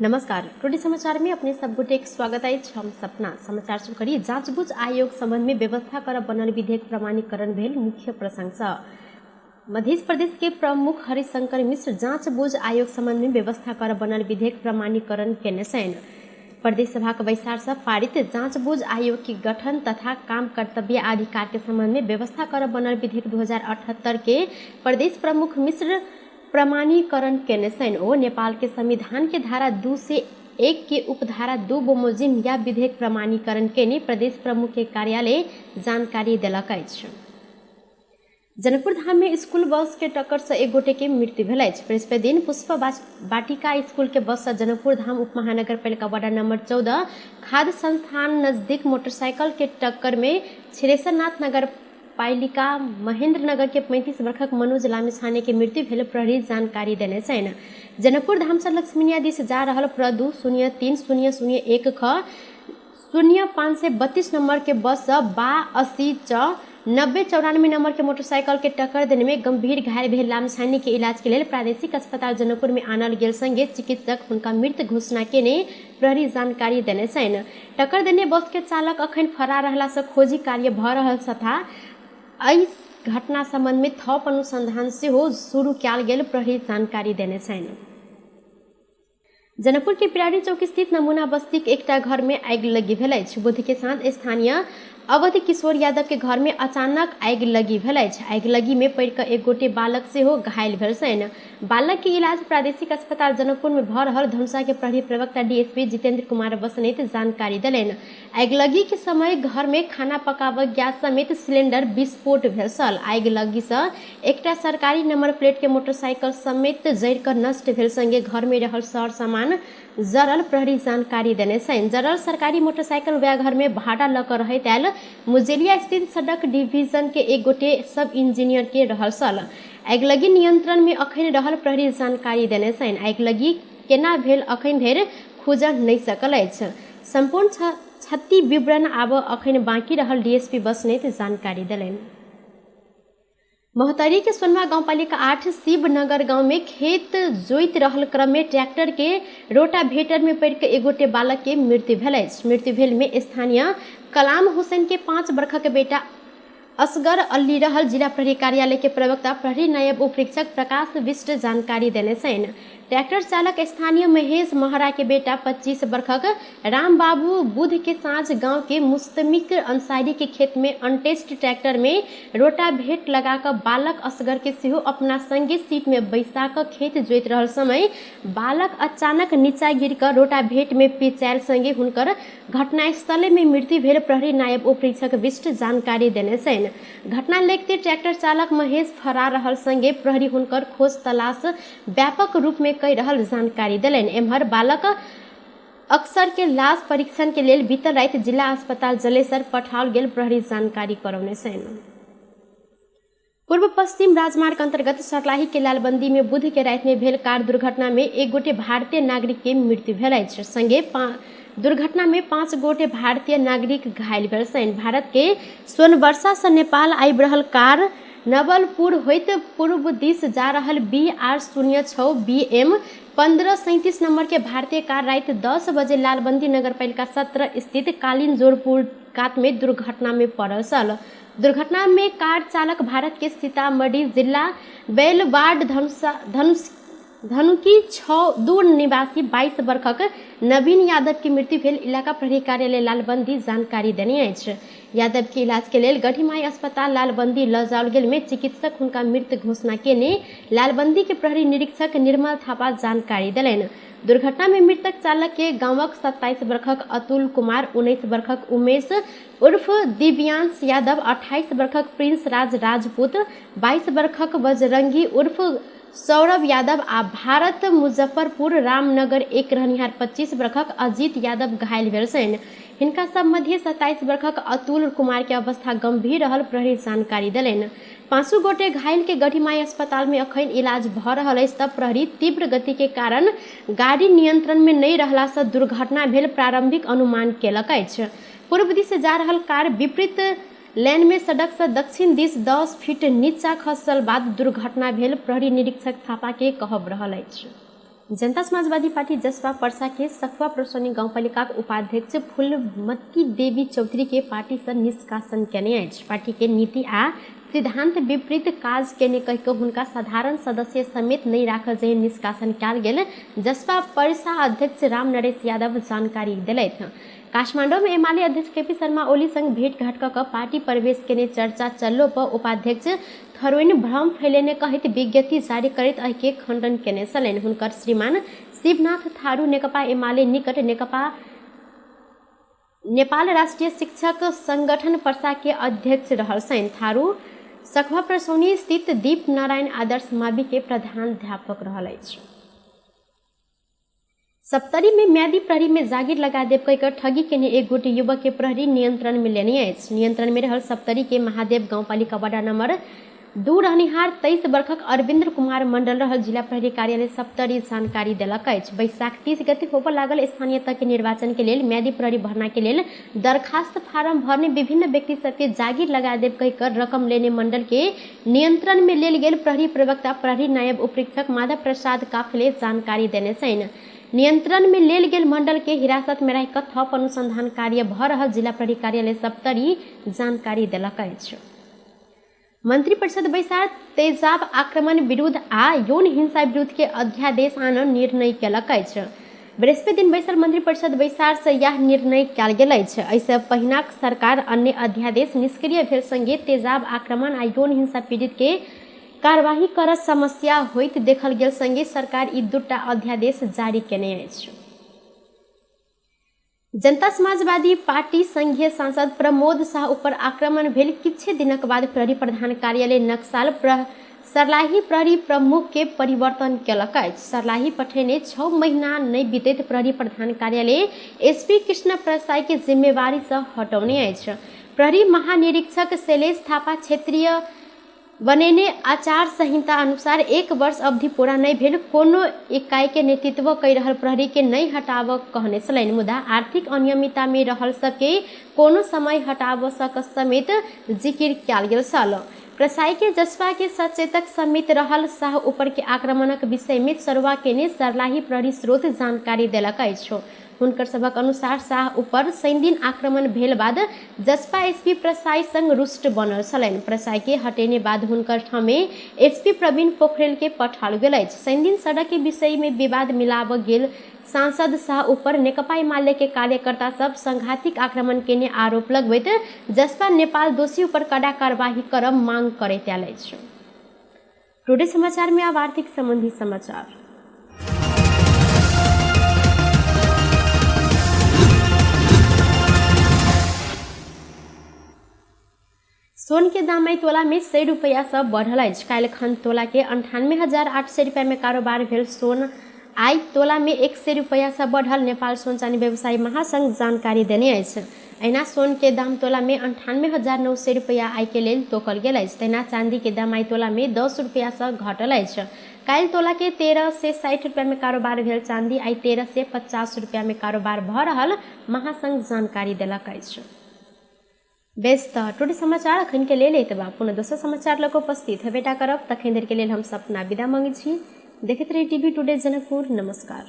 नमस्कार, टुडे समाचार में अपने सब गोटे के स्वागत अछि। हम सपना समाचार शुरू करी। जांचबूझ आयोग संबंध में व्यवस्था कर बनल विधेयक प्रमाणीकरण भेल मुख्य प्रशंसा। मध्य प्रदेश के प्रमुख हरिशंकर मिश्र जांचबूझ आयोग संबंध में व्यवस्था कर बनल विधेयक प्रमाणीकरण केने छनि। प्रदेश सभा के बैसार से पारित जांचबूझ आयोग के गठन तथा काम कर्तव्य अधिकार के संबंध में व्यवस्था कर बनल विधेयक 2078 के प्रदेश प्रमुख मिश्र प्रमाणीकरण केने छनि। ओ नेपाल के संविधान के धारा 2 से 1 के उपधारा 2 बमोजिम या विधेयक प्रमाणीकरण केने प्रदेश प्रमुख के कार्यालय जानकारी देलक अछि। जनकपुर धाम में स्कूल बस के टक्कर से एक गोटे के मृत्यु भेल अछि। बृहस्पति दिन पुष्प वाटिका स्कूल के बस से जनकपुर धाम उप महानगरपालिका वार्ड नंबर 14 खाद्य संस्थान नजदीक मोटरसाइकिल के टक्कर में छिरेश्वरनाथ नगर पालिका महेंद्र नगर के 35 वर्षक मनोज लामिछाने के मृत्यु भेल प्रहरी जानकारी देने छनि। जनकपुर धाम से लक्ष्मीनिया दिस जा रहल प्र 2 0 3 0 0 1 ख 0 532 नंबर के बस बा 80 च 90 94 नंबर के मोटरसाइकिल के टक्कर देने में गंभीर घायल भेल लामिछाने के इलाज के लेल प्रादेशिक अस्पताल जनकपुर में आनल गेल संगे चिकित्सक हुनका मृत घोषणा केने प्रहरी जानकारी देने छनि। टक्कर देने बस के चालक अखन फरार रहला से खोजी कार्य भ रहल तथा एहि घटना संबंध में थप अनुसंधान सेहो शुरू कयल गेल प्रहरी जानकारी देने छनि। जनकपुर के पिरारी चौक स्थित नमूना बस्ती के एकटा घर में आगि लगी भेल अछि। बुध के साँझ स्थानीय अवध किशोर यादव के घर में अचानक आगि लगी भेल अछि। आगि लगी में पड़ि कऽ एक गोटे बालक सेहो घायल भेल छनि। बालक के इलाज प्रादेशिक अस्पताल जनकपुर में भऽ रहल धनुषा के प्रहरी प्रवक्ता डीएसपी जितेंद्र कुमार बसनेत जानकारी देलनि। आगिलगी के समय घर में खाना पकाबऽ गैस समेत सिलेंडर विस्फोट भेल छल। आगिलगी से एकटा सरकारी नंबर प्लेट के मोटरसाइकिल समेत जरि कऽ नष्ट भेल संगे घर में रहल सर सामान जरल प्रहरी जानकारी देने छनि। जरल सरकारी मोटरसाइकिल वएह घर में भाड़ा लऽ कऽ रहैत आयल मुजेलिया स्थित सड़क डिवीजन के एक गोटे सब इंजीनियर के रहल छल। आगिलगी नियंत्रण में अखन रहल प्रहरी जानकारी देने छनि। आगिलगी केना भेल अखन धरि खुजल नहि सकल अछि। संपूर्ण क्षति विवरण आब अखन बाकी रहल डीएसपी बसनेत जानकारी देलनि। महोत्तरी के सोनमा गाउँपालिका 8 शिवनगर गांव में खेत जोइत रहल क्रम में ट्रैक्टर के रोटावेटर में पड़ि के एक गोटे बालक के मृत्यु भेल अछि। मृत्यु भेल में स्थानीय कलाम हुसैन के 5 वर्षक बेटा असगर अल्ली रहल जिला प्रहरी कार्यालय के प्रवक्ता प्रहरी नायब उपरीक्षक प्रकाश विष्ट जानकारी देने छनि। ट्रैक्टर चालक स्थानीय महेश महरा के बेटा 25 वर्षक रामबाबू बुध के साँझ गांव के मुस्तमिक अंसारी के खेत में अनटेस्ट ट्रैक्टर में रोटावेट लगाकर बालक असगर के सेहो अपना संगे सीट में बैसा कऽ खेत जोति रहल समय बालक अचानक नीचा गिर कऽ रोटावेट में पिचायल संगे हुनकर घटनास्थले में मृत्यु भेल प्रहरी नायब उपरीक्षक विष्ट जानकारी देने छनि। घटना देखते ट्रैक्टर चालक महेश फरार रहल संगे प्रहरी हुनकर खोज तलाश व्यापक रूप में कहि रहल जानकारी देलनि। एम्हर बालक अक्सर के लाश परीक्षण के लेल बीतल राति जिला अस्पताल जलेसर पठाओल गेल प्रहरी जानकारी करौने छनि। पूर्व पश्चिम राजमार्ग अंतर्गत सर्लाही के लालबंदी में बुध के राति में भेल कार दुर्घटना में एक गोटे भारतीय नागरिक के मृत्यु भेल अछि। संगे दुर्घटना में 5 गोटे भारतीय नागरिक घायल भेल छनि। भारत के सोनवर्षा से नेपाल आबि रहल कार नवलपुर होइत पूर्व दिस जा रहल BR 06 BM 1537 number के भारतीय कार राति 10 बजे लालबंदी नगरपालिका 17 स्थित कालीन जोरपुर कात में दुर्घटना में पड़ल छल। दुर्घटना में कार चालक भारत के सीतामढ़ी जिला बेलवाड धनुकी 6-2 निवासी 22 वर्षक नवीन यादव की मृत्यु भेल इलाका प्रहरी कार्यालय लालबंदी जानकारी देने अछि। यादव के इलाज के लेल गढ़ीमाई अस्पताल लालबंदी लऽ जाओल गेल में चिकित्सक हुनका मृत घोषणा केने लालबंदी के प्रहरी निरीक्षक निर्मल थापा जानकारी देलनि। दुर्घटना में मृतक चालक के गांवक 27 वर्षक अतुल कुमार, 19 वर्षक उमेश उर्फ दिव्यांश यादव, 28 वर्षक प्रिंस राज राजपूत, 22 वर्षक बजरंगी उर्फ सौरभ यादव आ भारत मुजफ्फरपुर रामनगर 1 रहनिहार 25 वर्षक अजीत यादव घायल भेल छनि। हिनका सब मध्य 27 वर्षक अतुल कुमार के अवस्था गंभीर रहल प्रहरी जानकारी देलनि। 5 गोटे घायल के गढ़ीमाई अस्पताल में अखन इलाज भऽ रहल अछि तऽ प्रहरी तीव्र गति के कारण गाड़ी नियंत्रण में नहि रहला से दुर्घटना भेल प्रारंभिक अनुमान केलक अछि। पूर्व दिस जा रहल कार विपरीत लेन में सड़क से दक्षिण दिस 10 फीट नीचा खसल बाद दुर्घटना भेल प्रहरी निरीक्षक थापा के कहब रहल अछि। जनता समाजवादी पार्टी जसपा पर्सा के सखुआ प्रसौनी गाउँपालिका उपाध्यक्ष फूलमती देवी चौधरी के पार्टी से निष्कासन केने अछि। पार्टी के नीति आ सिद्धांत विपरीत काज केने कहि के हुनका साधारण सदस्य समेत नहीं राखल जाए निष्कासन कयल गेल जसपा पर्सा अध्यक्ष राम नरेश यादव जानकारी देलथि। काठमांडू में एमाले अध्यक्ष केपी शर्मा ओली संग भेंट घाट क पार्टी प्रवेश केने चर्चा चललो पर उपाध्यक्ष थरोइन भ्रम फैलेने कहैत विज्ञप्ति जारी करैत एहिके खंडन केने छलनि। हुनकर श्रीमान शिवनाथ थारू नेकपा एमाले निकट नेकपा नेपाल राष्ट्रिय शिक्षक संगठन पर्सा के अध्यक्ष रहल छनि। थारू सखुआ प्रसौनी स्थित दीप नारायण आदर्श मावि के प्रधानाध्यापक रहल अछि। सप्तरी में म्यादी प्रहरी में जागीर लगा देव कहि ठगी केने एक गोटे युवक के प्रहरी नियंत्रण में लेने अछि। नियंत्रण में रहल सप्तरी के महादेव गाउँपालिका वडा नंबर 2 रहनिहार 23 वर्षक अरविंद्र कुमार मंडल रहल जिला प्रहरी कार्यालय सप्तरी जानकारी देलक अछि। बैशाख 30 गते होबय लागल स्थानीय तह के निर्वाचन के लेल म्यादी प्रहरी भर्ना के लेल दरखास्त फारम भरने विभिन्न व्यक्ति सबके जागीर लगा देव कहि कर रकम लेने मंडल के नियंत्रण में लेल गेल प्रहरी प्रवक्ता प्रहरी नायब उपरीक्षक माधव प्रसाद काफले जानकारी देने छनि। नियंत्रण में लेल गेल मंडल के हिरासत में रहि थप अनुसंधान कार्य भ रहल जिला प्रहरी कार्यालय सप्तरी जानकारी देलक अछि। मंत्रिपरिषद बैसार तेजाब आक्रमण विरुद्ध आ यौन हिंसा विरुद्ध के अध्यादेश आनन निर्णय केलक अछि। बृहस्पति दिन बैसल मंत्रिपरिषद बैसार से यह निर्णय कयल गेल अछि। एहिसँ पहिनाक सरकार अन्य अध्यादेश निष्क्रिय भेल संगे तेजाब आक्रमण आ यौन हिंसा पीड़ित के कार्यवाही कर समस्या होइत देखल गेल संगे सरकार ई दूटा अध्यादेश जारी केने अछि। जनता समाजवादी पार्टी संघीय सांसद प्रमोद शाह ऊपर आक्रमण भेल किछे दिनक बाद प्रहरी प्रधान कार्यालय नक्साल सर्लाही प्रहरी प्रमुख के परिवर्तन केलक अछि। सर्लाही पठेने 6 महीना नहि बीतैत प्रहरी प्रधान कार्यालय एसपी कृष्ण प्रसाई के जिम्मेवारी से हटौने अछि। प्रहरी महानिरीक्षक शैलेश थापा क्षेत्रीय बनेने आचार संहिता अनुसार 1 वर्ष अवधि पूरा नहीं भेल कोनो इकाई के नेतृत्व कर रहल प्रहरी के नहीं हटाब कहने छलनि। मुदा आर्थिक अनियमितता में रहल सबके कोनो समय हटाब सक समेत जिकिर कयल गेल छल। प्रसाई के जसपा के सचेतक समेत रहल शाह ऊपर के आक्रमणक विषय में चर्वा केने सर्लाही प्रहरी स्रोत जानकारी देलक अछि। हुनकर सभक अनुसार शाह ऊपर शनिदिन आक्रमण भेल बाद जसपा एसपी प्रसाई संग रुष्ट बनल छलनि। प्रसाई के हटेने बाद हुनकर ठामे एसपी प्रवीण पोखरेल के पठाओल गेल अछि। शनिदिन सड़क के विषय में विवाद मिलाब गेल सांसद शाह ऊपर नेकपा एमाले के कार्यकर्ता सब सांघातिक आक्रमण केने आरोप लगबैत जसपा नेपाल दोषी ऊपर कड़ा कार्यवाही करब मांग करैत आयल अछि। टुडे समाचार में आब आर्थिक संबंधी समाचार। सोन के दाम आई तोला में 100 रुपया से बढ़ल अछि। काल्हिखन तोला के 98,800 रुपया में कारोबार भेल सोन आई तोला में 100 रुपया से बढ़ल नेपाल सोन चानी व्यवसायी महासंघ जानकारी देने अछि। एहिना सोन के दाम तोला में 98,900 रुपया आई के लेल तोकल गेल अछि। तहिना चांदी के दाम आई तोला में 10 रुपया से घटल अछि। काल्हि तोला के 1360 रुपया में कारोबार भेल चांदी आई 1350 रुपया में कारोबार भ रहल महासंघ जानकारी देलक अछि। बेस त टुडे समाचार अखन के लेल एतबा। पुनः दोसर समाचार लग उपस्थित हेबेटा करब। तखन देर के लेल हम सपना विदा मांगै छी। देखैत रही टीवी टुडे जनकपुर। नमस्कार।